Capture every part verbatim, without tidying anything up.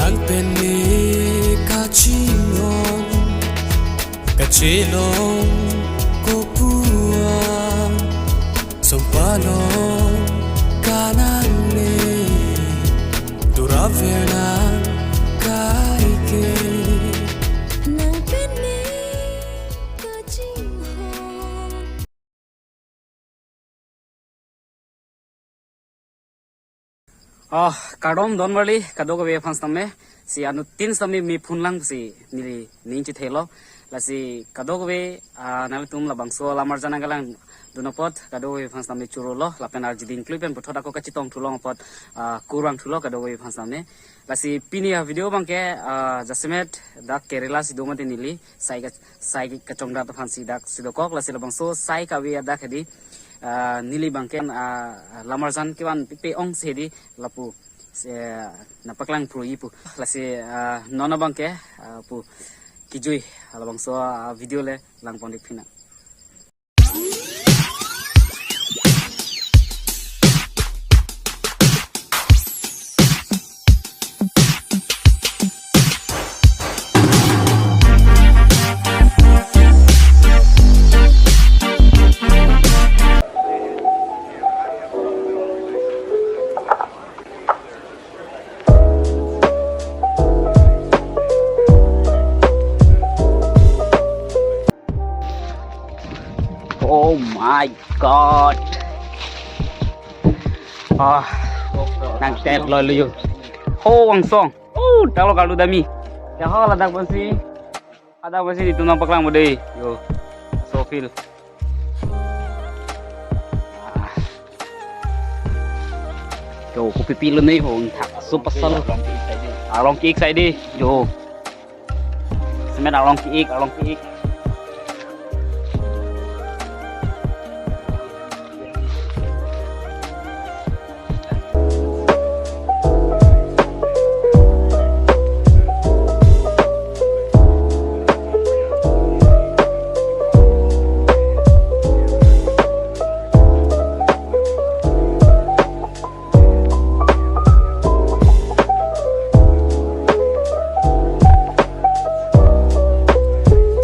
Nang pen ne kachinghon, kachelong kopuan, sumpalong kanang ne, turap ver nang kaike. Nang pen ne kachinghon. Ah, kardom donmarli kadokave aphan sitame, si anuttin sitame me phone lang si neli ning chithelo. Lasi kadokave, ah, nanglitum labangso lamar janang galang dun apot kadokave aphan sitame churolo, lapen arjiding klui pen puthot ako kachetong thulong apot, ah, kurvang thulo kadokave aphan sitame. Lasi pini a video abangke, ah, jasemet dak Kerala si do mate neli sai ka, sai kachongdat aphan si dak si dokok, lasi labangso sai kave adak hedi, ah, neli abangke, ah, lamar jan kevan pipe ong si hedi lapu, eh, nangpaklang pruji pu. Lasi, ah, non abangke, ah, pu kijui labangso, ah, video le langpon dik phinang. Oh my God. Ah, nang tet lo lu yo. Ho angsong. Oh, dalo kalu dami. Ya ho ladak pensi. Ada pensi di tunang paklang mode. Yo. So feel. Ah. Yo, kopi pilo ni ho, thak so pasal. Arlong ki-ik sai di. Yo. Semen arlong ki-ik, arlong ki-ik.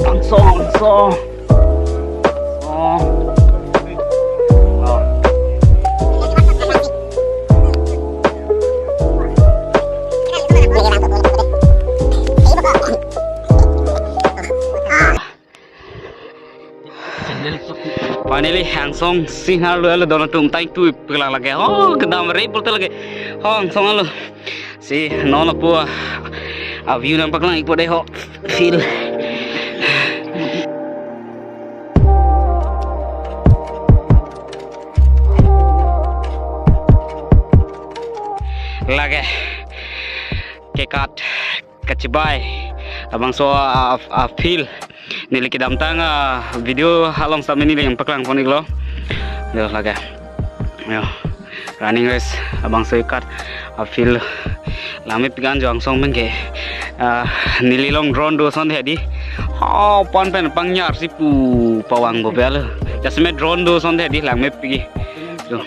Angsong, angsong. Oh. Finally, angsong si nang lo alo don atum tang tu pelang lage. Oh, kedam re pulote lage. Oh, angsong alo. Si non lapu a, a view nangpaklang-ikpo de ho. Feel. Lage. Kekat. Kachibai labangso a, a, a feel. Neli kedamtang a video along sitame neli nangpaklang pon-iklo. Yo lage. Yo. Running race labangso ikat a feel. Langmepik an jo angsong pen ke. Ah, neli along drone do ason hedi. Oh, pon pen pangnyar si pu pavang bo pe alo. Jasemet drone do ason hedi langmepik. Yo.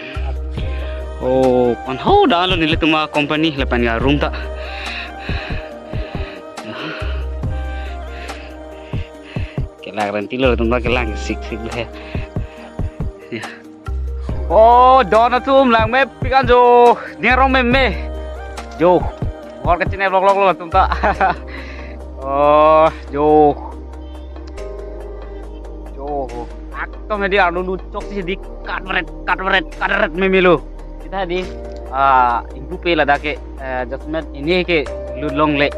Oh, pon ho dalo nelitum a company lapen ke room ta. Kelang renti lo, tum kelang sik sik le. Ya. Oh, don atum langmepik an jo. Ning arong meme. Jo. Bor kachine vlog vlog lo tum ta. Oh, jo. Jo. Aktom hedi arlo luchok si hedi katret katret katret meme lo. Seta hedi, ah, ingpu pe ladak ke, eh, jasemet ini ke lut longle.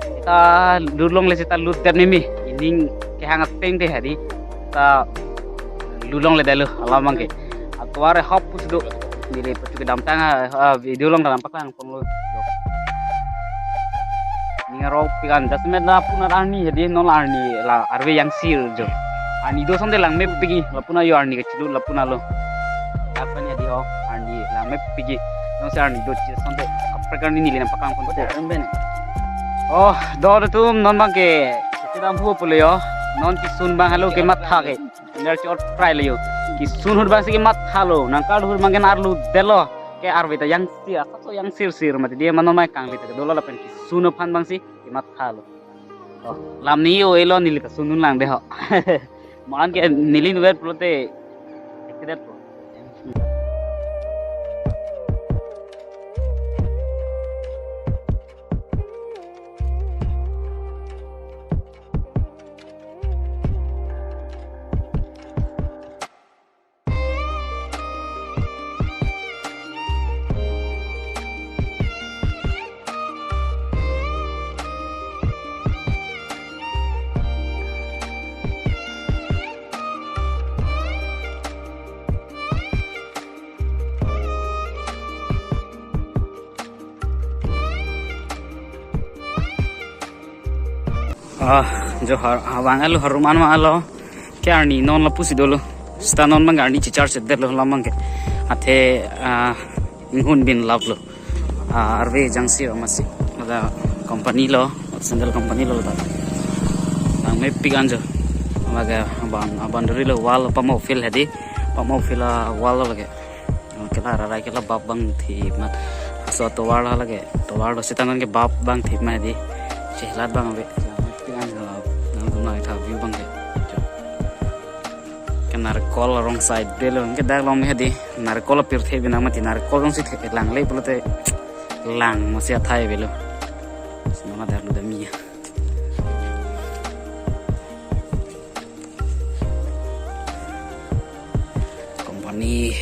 Seta lut longle seta lut det meme. Ining kehang ateng te hedi. Seta lut longle detlo alam abangke. Atovar hop pusi do. Neli pachu kedamtang, ah, video along dalam paklang pon lo. Ning arongpik an jasemet lapu nat arni hedi non arni la arve yang sir jo. Arni do ason de langmepik, lapu nat yo arni kachilut lapu nat lo. Lapen hedi ho arni langmepik. Non si arni do chi ason de kaprek arni neli nangpaklang pon. Oh, don atum non abangke. Kedam hu pulo yo. Non kisun abang halo kematha ke. Ner chot prai lo yo. Kisun ahut abang si kematha lo. Nangkal ahut abang ke arlu detlo. Ke arve ta yangsir, asa so yangsir sir mati dia mano mai kangli ta dolo lapen kesun aphan abangsi kematha lo. Oh, lam ni o elo neli kesun un lang de ho. Mo-an ke neli nuver pulote, ke det po. Ah, Johar, ah, vang alo, harum an vang alo. Ke arni non lapusi dolo. Sita non abang arni checharge det lo lam abang ke. Athe, ah, inghun bin lap lo. Ah, arve jangsir amatsi. Ada company lo, sandal company lo ta. Nang mepik anjo. Laga abang, abang duri lo wall pamo fill hedi. Pamo fill a wall lo lage. Kela rarai kela bap abang thip ma. Aso tovar la lage. Tovar lo sita non ke bap abang thip ma di. Chelat abang ave. Nang tum nang tha view abang ke. Ke narkol arong side de lo. Ke dak long he di. Narkol pirthe bina mati narkol dong si the lang le pulote lang masi athai avelo. Sima ma dak lo dami ya. Company.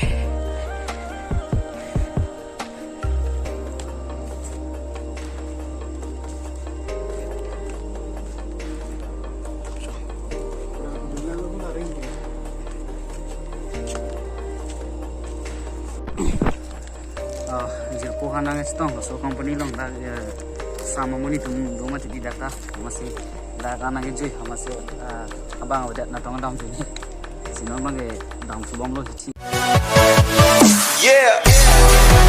Ah, jirpo hanang stong, so company long dak, eh, sama moni tum do mati di dak ta, amatsi dak anang jui, amatsi, ah, abang udah natong dam sini. Sino abang ke dam subom lo hichi. Yeah.